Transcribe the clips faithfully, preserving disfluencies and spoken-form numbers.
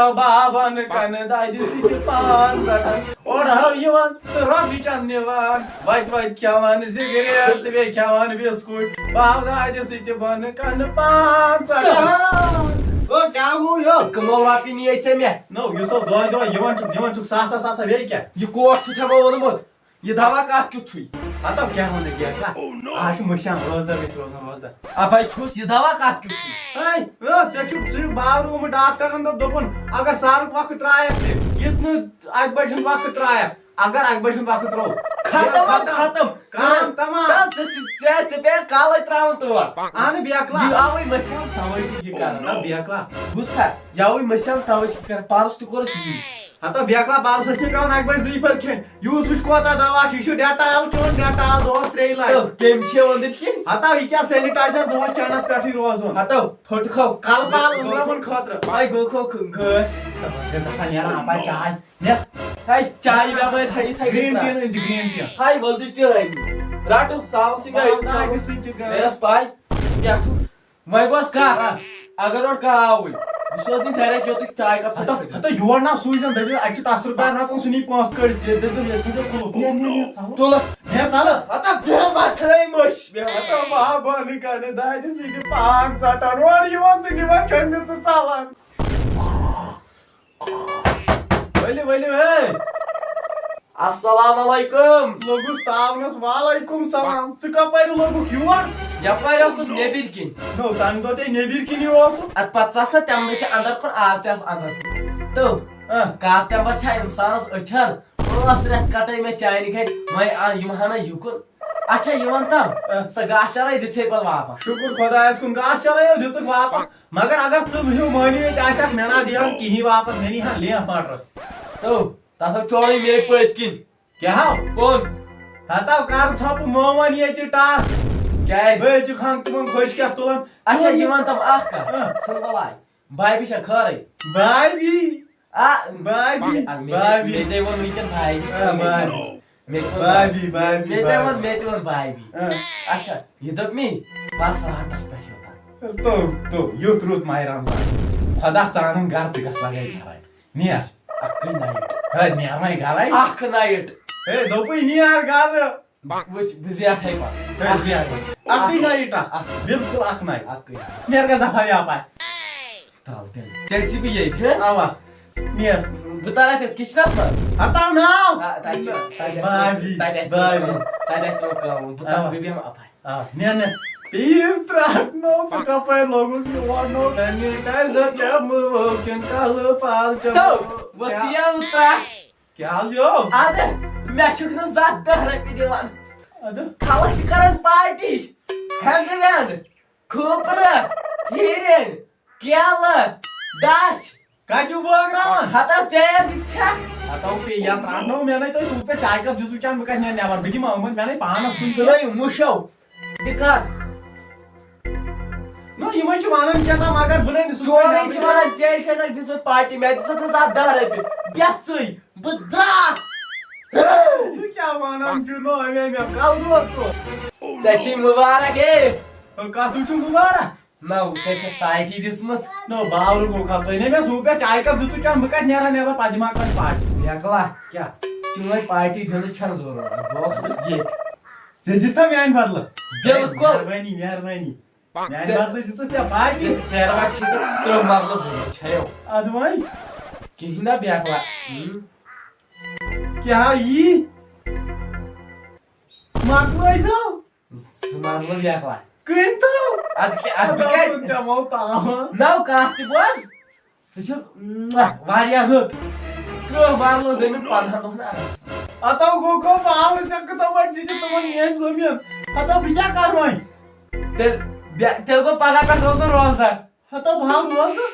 بابن کنہٕ دادِ سۭتۍ پان ژٹان۔ اورٕ ہاو یِوان تہٕ رۄپیہِ چند نِوان۔ وتہِ وتہِ کھٮ۪وان سگریٹ تہٕ بیٚیہِ کھٮ۪وان بسکوٹ۔ باب دادِ سۭتۍ بۄنہٕ کنہٕ پان ژٹان۔ او، کیٛاہ گوٚو یہِ؟ کٕمو رۄپیہِ نِیے ژےٚ مےٚ؟ نو، یُس ہو دۄہے دۄہے یِوان چھُکھ، دِوان چھُکھ ساسا ساسا، بیٚیہِ کیٛاہ؟ یہِ کوٹ چھُتھ مےٚ اوٚنمُت؟ یہِ دوا کتھ کیُتھ چھُے؟ ہتو کیٛاہ وَنہٕ بیکلا؟ آز چھُ مٔشیان، روزدار گژھِ روزُن روزدار۔ اَپے چھُس، یہِ دوا کتھ کیُتھ چھُے؟ ہے، او، ژےٚ چھُکھ، ژٕ چھُکھ باورٕ گوٚمُت، ڈاکٹرن دوٚپ، دوٚپُن، اگر سحرُک وقت ترٛایَکھ تہِ، یُتھ نہٕ اَکہِ بجہِ ہُنٛد وقت ترٛایَکھ، اگر اَکہِ بجہِ ہُنٛد وقت ترٛوو، ختم، یہِ ختم۔ ختم۔ کٲم تمام۔ ژٕ، ژٕ، ژےٚ، ژےٚ پیٚیَکھ کالے ترٛاوُن تور۔ اہنہٕ بیکلا۔ یہِ آوٕے مٔشیان، توے چھُ یہِ کران۔ نہ بیکلا۔ بوٗزتھا؟ یہِ آوٕے مٔشیان، توے چھُ یہِ کران۔ پرُس تہِ کوٚرُس یی۔ ہتا بیکلا، پرُس ٲسۍ مےٚ پٮ۪وان اَکہِ بجہِ زٕے پھٔلۍ کھیٚنۍ۔ یوٗت وٕچھ کوتاہ دوا چھُ، یہِ چھُ ڈیٹال چیوٚن، ڈیٹال دۄہس ترٛیٚیہِ لٹہِ۔ تو، کٔمۍ چھِ أنٛدٕرۍ کِنۍ؟ ہتا یہِ کیٛاہ سینیٹایزر دۄہس چٮ۪نس پٮ۪ٹھٕے روزُن۔ ہتا، پھٔٹ کھو۔ کلہٕ پال أنٛدرمن خٲطرٕ۔ وۄنۍ گوٚو کھو گٲسۍ۔ تہٕ وۄنۍ گٔژھ دپان نیران اپا چاے۔ نیر۔ ہاے، چایہِ بٮ۪مٲرۍ چھےٚ یِتھَے کٔنۍ گرین ٹی ترٛٹھ۔ أنۍ زِ، گرین ٹی۔ ہاے، وۄزٕج ٹی أنۍ۔ رٹُکھ، ساوسٕے گٔے۔ بابا، أکِس سۭتۍ تہِ گٔے۔ میرس پاے۔ کیٛاہ چھُ؟ وۄنۍ گوٚژھ کانٛہہ، آ۔ اگر اورٕ کانٛہہ آوٕے، بہٕ سوزٕ تٔمۍ ڈایریکٹ یوٚتُے چاے کپ ہتا، تھٲوِتھ۔ ہتا یور نا سوٗزِن، دٔپِو، اَتہِ چھُ تصرُف دار نژان، سُہ نی پونٛسہٕ کٔڑِتھ، ییٚتہِ دٔپِو، ییٚتہِ تھٲیزیو کُلُف۔ نیر، نیر، نیر، ژَلو۔ تُلہٕ۔ نیر، ژَلو۔ ہتا، بیٚہہ، وۄتھ ژھٕنَے مٔشۍ، بیٚہہ، وۄتھ۔ ہتا، بابا، نہٕ کَنہِ دادِ سۭتۍ پان ژَٹان، اورٕ یِوان تہٕ نِوان چھۄمبِتھ تہٕ ژَلان۔ ؤلِو، ؤلِو، ہے۔ السلام علیکم۔ لوٚگُس تاونس، وعلیکم سلام۔ ژٕ کپٲرۍ لوٚگُکھ یور؟ یپٲرۍ اوسُس نیٚبِرۍ کِنۍ۔ نو، تَمہِ دۄہ تہِ نیٚبِرۍ کِنی اوسُکھ۔ اتھ پتہٕ ژاس نہ تَمہِ دۄہ کہِ اندر کُن، آز تہِ آس اندر کُن۔ تو، آ۔ کاس تمبر چھا انسانس أچھن؟ ٲس رٮ۪تھ کٹٲے مےٚ چانہِ گرِ، وۄنۍ آ، یِم ہنا یُکُن۔ اچھا، یہِ وَن تم، آ۔ سۄ گاسہٕ چرٲے دِژے پتہٕ واپس؟ شُکُر خۄدایس کُن، گاسہٕ چرٲے دیُژٕکھ واپس۔ مگر اگر ژٕ ہیوٗ مٲنِو ییٚتہِ آسہِ اکھ مےٚ نا دِوان کِہیٖنۍ واپس، مےٚ نی ہا لیف مٹرس۔ تو، تَتھ ہا چوڑٕے مے پٔتۍ کِنۍ۔ کیٛاہ ہو؟ کُن؟ ہتاو کر ژھۄپہٕ مومن ییٚتہِ ٹس۔ کیٛازِ؟ بٔے چھُکھ ہن تِمن خۄش کیٛاہ تُلان؟ اچھا، یہِ وَن تم اکھ کتھ۔ ہاں۔ سن بلاے۔ بھابی چھا خٲرٕے؟ بھابی؟ آ، بھابی، آ، مےٚ، بھابی۔ مےٚ تہِ ووٚن وٕنکٮ۪ن بھابی۔ آ، بھابی۔ مےٚ تہِ ووٚن بھابی، بھابی، مےٚ تہِ بھابی۔ ووٚن، مےٚ تہِ ووٚن بھابی۔ آ۔ اچھا، یہِ دوٚپ مےٚ، بس راتس پٮ۪ٹھ یوتام۔ تو، تو، یُتھ روٗد ماہِ رمضان۔ خۄدا ژانُن گرٕ، ژٕ گژھ لگے گرے۔ نیر۔ اکھٕے نایٹ۔ ہے، نیر وۄنۍ گرے۔ اکھ نایٹ۔ ہے، دوٚپُے نیر گرٕ۔ وٕچھ، بہٕ زیٹھے پتہٕ۔ ہے، زیٹھ۔ اکھٕے نایٹ اکھ۔ اکھ۔ بِلکُل اکھ نایٹ۔ اکھٕے۔ نیر گژھ دفعہ ویاپار۔ تل تیٚلہِ۔ تیٚلہِ چھُس بہٕ ییٚتہِ، ہہ؟ اوا۔ نیر۔ بہٕ ترا تیٚلہِ کِچنس منٛز۔ ہتاو ناو۔ آ، تَتہِ چھِ، تَتہِ آسہِ بابی، تِمن، تَتہِ آسہِ تِمن بابی۔ کٲم، تَتہِ آسہِ تِمن کٲم۔ بہٕ ترا-، اوا۔ بہٕ بیٚہمہٕ اپارِ۔ آ، نیر، نیر۔ پیٖر ترٛٹھ نو ژٕ کپٲرۍ لوگُس یور نو؟ سینیٹایزر چمہٕ کِنہٕ کلہٕ پال چمہٕ؟ تو، وۄتھ ژٕ یَو ترٛٹھ۔ کیٛاہ حظ یو؟ ادٕ، مےٚ چھُکھ نہٕ زٕ ہتھ دَہ رۄپیہِ دِوان۔ ادٕ؟ خلق چھِ کران پارٹی، ہٮ۪نٛدٕ وٮ۪نٛد، کھوٗپرٕ، ہیٖرٮ۪ن، کیلہٕ، دَچھ۔ کَتہِ بٲگراوان؟ ہتو ژےٚ یَتھ دِژ ژھٮ۪کھ۔ ہتو پے یَتھ رَنو مےٚ نَے تۄہہِ صُبحس پٮ۪ٹھ چایہِ کپ دیُتوٕ چٮ۪نہٕ، بہٕ کَتہِ نِمہٕ نٮ۪بر؟ بہٕ دِمہٕ یِمَن، مےٚ نَے پانَس کُن ژٕ سۭتۍ۔ نَے مُشو۔ تہِ کر؟ نو، یِمَے چھِ وَنان کیٛاہ تام، مگر بہٕ نَے نہٕ صُبحن چورٕے نٮ۪بر۔ چھِ وَنان، ژےٚ چھےٚ تَتھ دِژمٕژ پارٹی، مےٚ دِژٕتھ نہٕ زٕ ہَتھ دَہ رۄپیہِ، بیٚہہ ژٕے، بہٕ درٛاس۔ یہِ کیٛاہ وَنان چھُ؟ نو، اَمے مےٚ کَلہٕ دود کوٚر۔ ژےٚ چھی مُبارک، ہے۔ کَتھ چھُ مُبارک؟ نہ، ژےٚ چھےٚ پارٹی دِژمٕژ۔ نو، باورٕ گوٚو کَتھ؟ تۄہہِ نے مےٚ صُبح پٮ۪ٹھ چایہِ کپ دیُتوٕ چٮ۪نہٕ، بہٕ کَتہِ نیرٕ ہا نٮ۪بر، پَتہٕ دِمہٕ ہا کٲنٛسہِ پارٹی۔ بیکلا۔ کیٛاہ؟ چٲنۍ پارٹی دِنٕچ چھَنہٕ ضروٗرت، بہٕ اوسُس ییٚتہِ۔ ژےٚ دِژ نا میٛانہِ بدلہٕ؟ بِلکُل۔ مہربٲنی، مہربٲنی۔ میٛانہِ ژےٚ، بدلہٕ دِژٕتھ ژےٚ پارٹی۔ ژےٚ، ژےٚ ما چھِ ژےٚ ترٛہ مرلہٕ ضروٗرت، چھےٚ یو؟ اَدٕ وۄنۍ؟ کِہیٖنۍ نا بیکلا۔ ہُم۔ کیٛاہ یی؟ مۄکلٲے تو۔ زٕ مرلہٕ بیکلا۔ کٕنۍ تو۔ اَدٕ کیٛاہ، اَدٕ بہٕ کیٛاہ؟ کُن دِمو تاوان۔ نو کَتھ تہِ بوز۔ ژٕ چھُکھ، مہ، واریاہ رٕژ۔ ترٕٛہ مرلہٕ زٔمیٖن پنٛدہَن دۄہَن آرام سان۔ ہتو گوٚو گوٚو پاورٕ، ژےٚ کٕتو وَٹہِ دِتہِ تِمن میٛٲنۍ زٔمیٖن؟ ہتو بہٕ کیٛاہ کَرٕ وۄنۍ؟ تیٚلہِ بے-، تیٚلہِ گوٚو پگاہ پٮ۪ٹھ روزُن روزدار۔ ہتو بہٕ ہاو روزٕ۔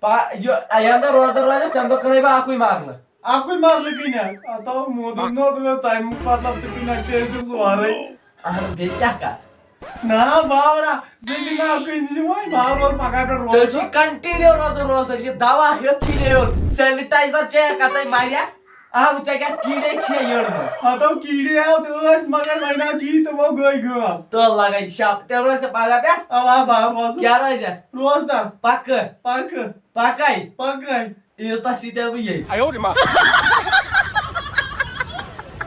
پا-، یہِ، ییٚمہِ دۄہ روزدار روزٮ۪س، تَمہِ دۄہ کٕنَے بہٕ اَکُے مرلہٕ۔ اَکُے مرلہٕ کٕنکھ؟ ہتو موٗدُس نہ، ژٕ گوٚو تَمیُک مطلب، ژٕ کٕنکھ تیٚلہِ تہِ سورُے۔ اہن، بیٚیہِ کیٛاہ کَرٕ؟ نہ باورا، زٔمیٖن نہ کٕنۍ زِ وۄنۍ، بہٕ ہا روزٕ پگاہ پٮ۪ٹھ تیٚلہِ روزٕ۔ چھُ continue روزُن روزُن، یہِ دوا ہیوٚتھ چھُے نہٕ ہیوٚن، sanitizer چھے کَژَے مَریا؟ اَہَو، ژےٚ کیٛاہ کیٖڑے چھے یٔڑ منٛز؟ ہتو کیٖڑے آو تہٕ ٲسۍ، مگر وۄنۍ آو جی تہٕ وۄنۍ گٔے غٲب۔ تہٕ لَگَے شاپ، تیٚلہِ روزِ کیٛاہ پگاہ پٮ۪ٹھ؟ اَوا، بہٕ ہا روزٕ۔ کیٛاہ روزِ؟ روزدار۔ پَکہٕ۔ پَکہٕ۔ پَکَے۔ پَکَے۔ عیٖذ تَس سۭتۍ یَلہٕ بہٕ ییٚتہِ۔